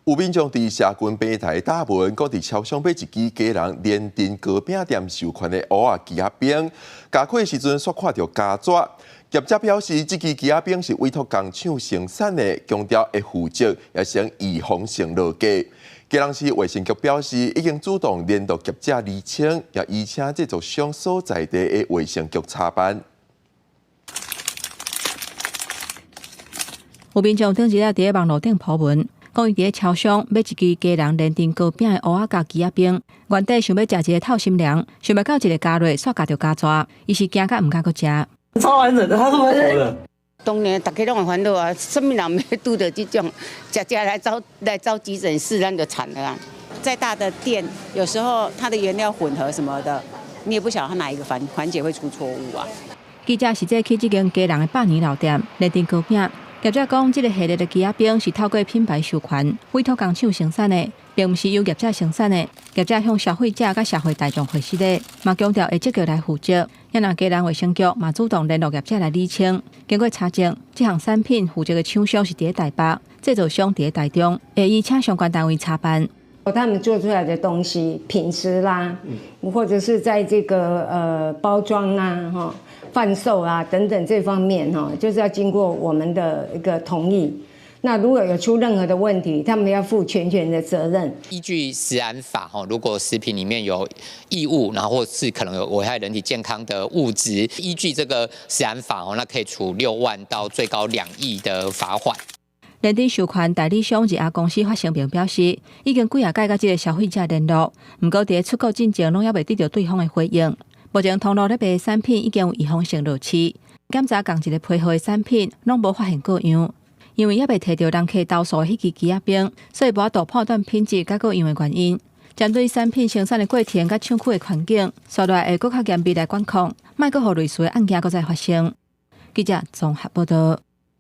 有民眾佇社群平台貼文，講佇超商買一支基隆連鎮糕餅店授權的芋仔枝仔冰，咬開時陣煞看著膠紙。業者表示，這支枝仔冰是委託工廠生產的，強調會負責，也先預防性落架。基隆市衛生局表示，已經主動聯絡業者釐清，也移請製造商所在地的衛生局查辦。有民眾頂日仔佇網路頂 po 文，講伊佇咧超商買一支基隆連鎮糕餅的芋仔佮枝仔冰，原底想欲食一个透心涼，想袂到一个咬落，煞咬著膠紙，伊是驚甲毋敢閣食。超完整的，他是活的。當然，大家攏會煩惱啊，啥物人欲拄著這種，食食來走急診室，咱就慘了啊。再大的店，有時候它的原料混合什麼的，你也不曉得它哪一個環節會出錯誤啊。記者實際去這間基隆的百年老店連鎮糕餅，業者講，這个系列的枝仔冰是透過品牌授權委託工廠生產的，並毋是由業者生產的。業者向消費者佮社會大眾回釋的，嘛強調會積極來負責。也若基隆衛生局嘛主動聯絡業者來釐清，經過查證，這項產品負責的廠商是佇咧台北，製造商佇咧台中，會移請相關單位查辦。他們做出來的東西品質啦，或者是在這個包裝啊、哈販售啊等等這方面哈，就是要經過我們的一個同意。那如果有出任何的問題，他們要負全權的責任。依據食安法，哈，如果食品裡面有異物，然後或是可能有危害人體健康的物質，依據這個食安法，哦，那可以處6萬到最高2億的罰款。連鎮授權代理商日亞公司發聲明表示，已經幾仔擺佮這个消費者聯絡，毋過佇出貨進前攏猶未得著對方的回應。目前通路咧賣的產品已經有預防性落市，檢查仝一个批號的產品攏無發現過樣。因為猶未提著人客投訴的彼支枝仔冰，所以無法度判斷品質佮過樣的原因。針對產品生產的過程佮廠區的環境，紲落來會閣較嚴密來管控，莫閣予類似的案件閣再發生。記者綜合報導。